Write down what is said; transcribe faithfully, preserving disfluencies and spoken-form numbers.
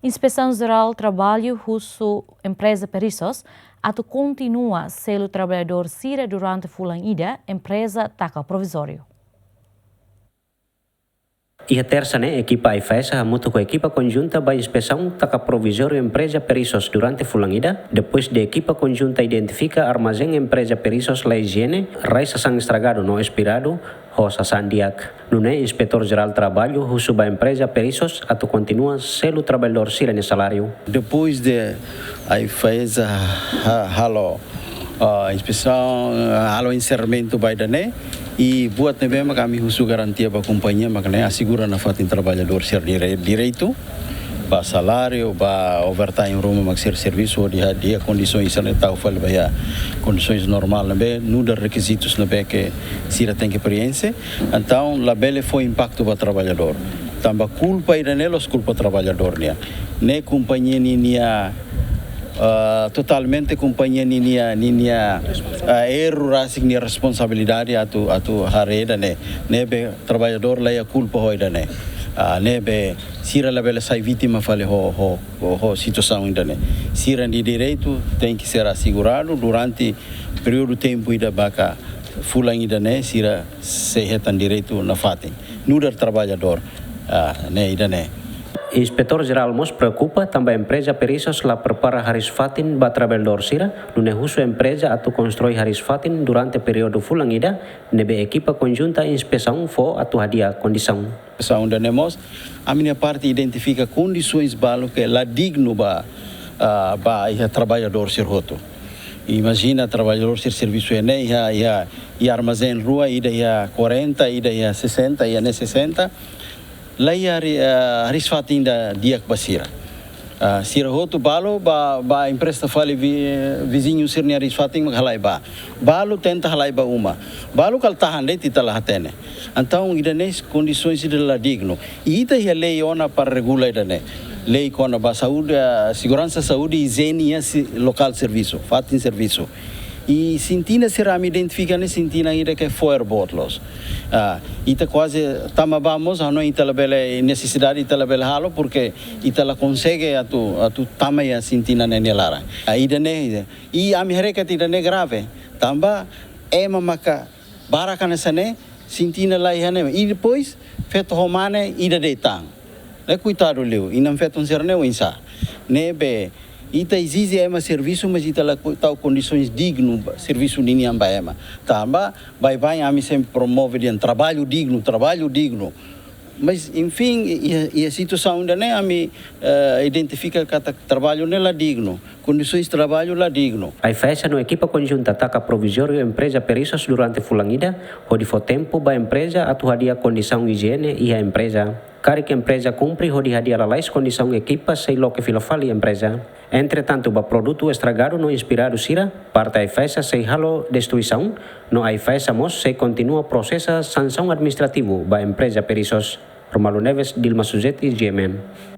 Inspesaun Jerál Traballu husu empreza Perissos atu kontinua selu traballadór sira durante fulan ida, empreza taka provizóriu. Iha Tersa ne'e, ekipa AIFAESA hamutuk ho ekipa konjunta ba inspesaun taka provizóriu empreza Perissos durante fulan ida, depois de ekipa konjunta identifika armazén empreza Perissos la ijiene, rai sasán estragadu no espiradu ho sasán di'ak. Nune'e, Inspetór Jerál Traballu husu ba empreza Perissos atu kontinua selu traballadór sira-nia saláriu. Depois de AIFAESA ha-, halo, ah, inspesaun, halo enserramentu ba ida-ne'e, i buat ne'ebé mak ami husu garantia ba kompañia mak ne'e asegura nafatin traballadór sira-nia dire-, direitu, ba saláriu, ba overtime ruma mak sira servisu, hodi hadi'a kondisaun sira-ne'e tau fali ba iha kondisaun normál ne'ebé, nu'udar rekizitus ne'ebé ke sira tenke preenxe. Entaun, labele fó impaktu ba traballadór. Tanba kulpa ida-ne'e la'ós kulpa traballadór nian. Ne'e kompañia ninia, ah, totalmente kompañia ninia, ninia, ah, erru rasik nia responsabilidade atu, atu haree ida-ne'e. Ne'ebé traballadór la iha kulpa ho ida-ne'e. Ah, ne'ebé sira labele sai vítima fali ho, ho, ho, ho situasaun ida-ne'e. Sira-nia direitu tenke ser aseguradu durante períodu tempu ida ba ka fulan ida-ne'e, sira sei hetan direitu nafatin nu'udar traballadór, ah, ne'e ida-ne'e. Inspetór Jerál mós preokupa tanba empreza Perissos la prepara hariis-fatin ba traballadór sira, nune'e husu empreza atu konstrui hariis-fatin durante períodu fulan ida, ne'ebé ekipa konjunta inspesaun fó atu hadi'a kondisaun. Inspesaun ida-ne'e mós, ami-nia parte identifika kondisaun balu ke la dignu ba, ah, ba iha traballadór sira hotu. Imajina traballadór sira servisu iha ne'e, iha, iha, iha armazén rua, ida iha quarenta, ida iha sessenta, iha ne'e sessenta. La iha hari-, ah, hariis-fatin ida di'ak ba sira. Ah, sira hotu balu ba, ba empresta fali vi-, viziñu sira-nia hariis-fatin mak halai ba. Balu tenta halai ba uma. Balu kala tahan de'it, ita la hatene. Entaun, ida-ne'e kondisaun ida la dignu. I ita iha lei ona para regula ida-ne'e. Lei kona-ba saúde, ah, seguransa saúde, ijiene iha si-, lokál servisu, fatin servisu. I sintina sira ami identifika ne'e sintina ida ke fo'er boot loos. Ah, ita kuaze tama ba mós, hanoin ita labele, nesesidade ita labele halo, porke ita la konsege atu, atu tama iha sintina ne'e nia laran. Ah, ida-ne'e, i ami haree katak ida-ne'e grave. Tanba ema maka barak hanesan ne'e, sintina la iha ne'e. I depois, feto ho mane ida de'it tan. Ne'e koitadu liu, inan-feton sira-ne'e oinsá. Ne'ebé, ita ezije ema servisu, mas ita la ko-, tau kondisaun dignu ba, servisu ninian ba ema. Tanba, baibain ami sempre promove dehan traballu dignu, traballu dignu. Mas, enfin, iha, iha situasaun ida-ne'e ami, eh, identifika katak traballu ne'e la dignu, kondisaun traballu la dignu. AIFAESA no ekipa konjunta taka provizóriu empreza Perissos durante fulan ida, hodi fó tempu ba empreza atu hadi'a kondisaun ijiene iha empreza. Karik empreza kumpre hodi hadi'a lalais kondisaun, ekipa sei loke fila fali empreza. Entretantu, ba produtu estragadu no espiradu sira, parte AIFAESA sei halo destruisaun, no AIFAESA mós sei kontinua prosesa sansaun administrativu ba empreza Perissos. Romualdo Neves, Dilma Suzeti, G M N.